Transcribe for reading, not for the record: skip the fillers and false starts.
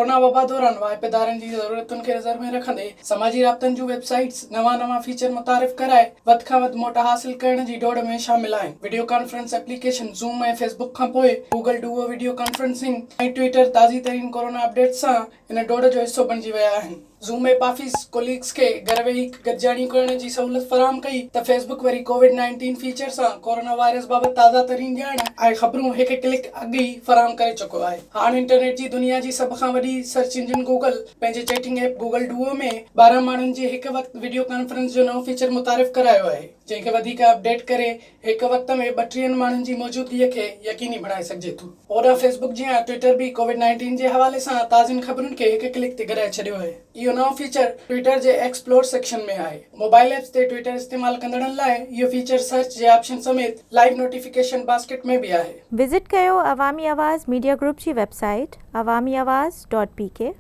Corona وبا دوران واهپيدارن جي ضرورتن کي نظر ۾ رکندي سماجي رابطن جون ويب سائيٽس نوان نوان فيچر متعارف ڪرائي وڌ کان وڌ موٽ حاصل ڪرڻ جي ڊوڙ ۾ شامل آهن. Video conference application Zoom ۽ Facebook کانپوء گوگل ڊوئو وڊيو ڪانفرنسنگ ۽ ٽوئيٽر تازي ترين ڪورونا اپڊيٽس سان ان ڊوڙ جو حصو بڻجي ويا آهن. زوم ايپ آفيس ڪوليگز کي گهر ويهي گڏجاڻيون ڪرڻ جي سهولت فراهم ڪئي ته فيس بڪ وري ڪووڊ 19 فيچر سان ڪورونا وائرس بابت تازا ترين ڄاڻ ۽ خبرون هڪ ڪلڪ اڳ ئي فراهم ڪري چڪو آهي. هاڻ انٽرنيٽ جي دنيا جي سڀ کان وڏي سرچ انجن گوگل پنهنجي چيٽنگ ايپ گوگل ڊوئو ۾ 12 ماڻهن جي هڪ وقت وڊيو ڪانفرنس جو نئون فيچر متعارف ڪرايو آهي جنهن کي وڌيڪ اپڊيٽ ڪري هڪ وقت ۾ ٻٽيهن ماڻهن جي موجودگيء کي يقيني بڻائي سگهجي ٿو. هوڏانهن فيس بڪ جيان ٽوئٽر به ڪووڊ 19 جي حوالي سان تازين خبرن کي هڪ ڪلڪ تي گڏائي ڇڏيو آهي. اهو نئون فيچر ٽوئٽر جي ايڪسپلور سيڪشن ۾ آهي. موبائل ايپس تي ٽوئٽر استعمال ڪندڙن لاء اهو فيچر سرچ جي آپشن سميت لائيو نوٽيفڪيشن باسڪيٽ ۾ به آهي. وزٽ ڪيو عوامي آواز ميڊيا گروپ جي website Awami Awaz dot P K.